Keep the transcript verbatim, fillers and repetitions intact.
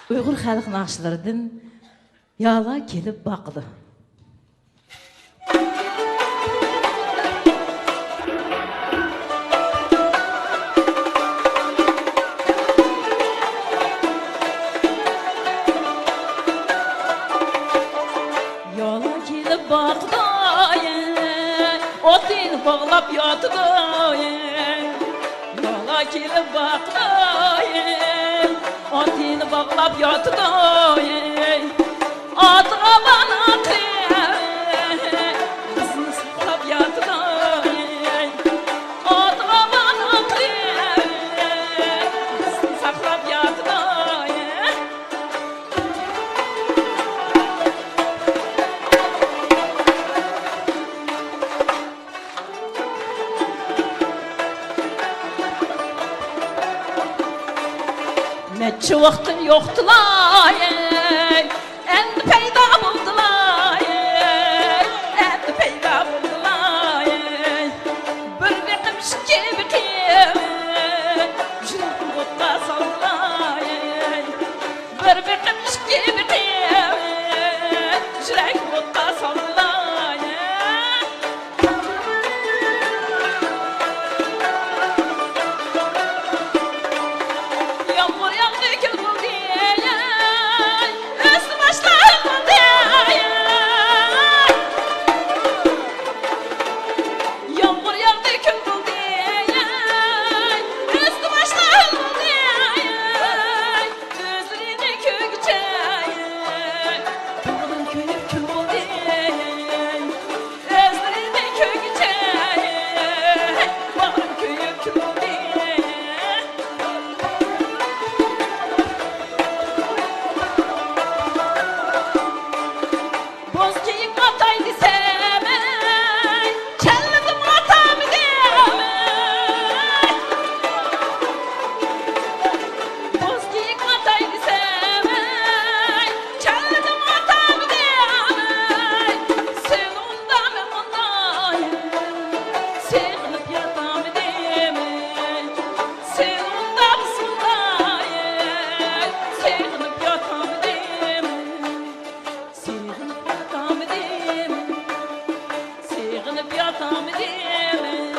ئۇيغۇر خەلق ناخشىلىرىدىن يالا كېلىپ باقىدۇ. يالا كېلىپ باقىدۇ، ئوتىنى باغلاپ ياتىدۇ. يالا كېلىپ باقىدۇ، ئوتىنى باغلاپ ياتىدۇ. ئاتىغا بان ئاقى بىزنى ساقلاپ ياتىدۇ. ئاتىغا بان ئاقى بىزنى ساقلاپ ياتىدۇ. نەچچە ۋاقىتتىن يوقتىلاي، ئەمدى پەيدا بولدىلاي، ئەمدى پەيدا بولدىلاي. بىر بېقىم، ئىككى بېقىم، يۈرەكنى ئوتقا سالدىلاي. بىر بېقىم، ئىككى بېقىم، يۈرەكنى ئوتقا سالدىلاي. يامغۇر ياغدى، كۈن بولدى، ئۆسۈپ ئاشلار بولدى. يامغۇر ياغدى، كۈن بولدى، ئۆسۈپ ئاشلار بولدى. كۆزلىرىنى كۆرگۈچە باغرىم كۆيۈپ كۈل بولدى. كۆزلىرىنى كۆرگۈچە باغرىم كۆيۈپ كۈل بولدى. بوز كىيىم ئاتاي دېسەم، ئەي، كەلمىدىم ئاتامدىم، ئەي. بوز كىيىم ئاتاي دېسەم، ئەي، كەلمىدىم ئاتامدىم، ئەي. سېنى ئۇندامەن مۇنداي، سېغىنىپ ياتامدىم، ئەي. سېنى ئۇندامسۇنداي، سېغىنىپ ياتامدىم. سېغىنىپ ياتامدىم، سېغىنىپ ياتامدىم.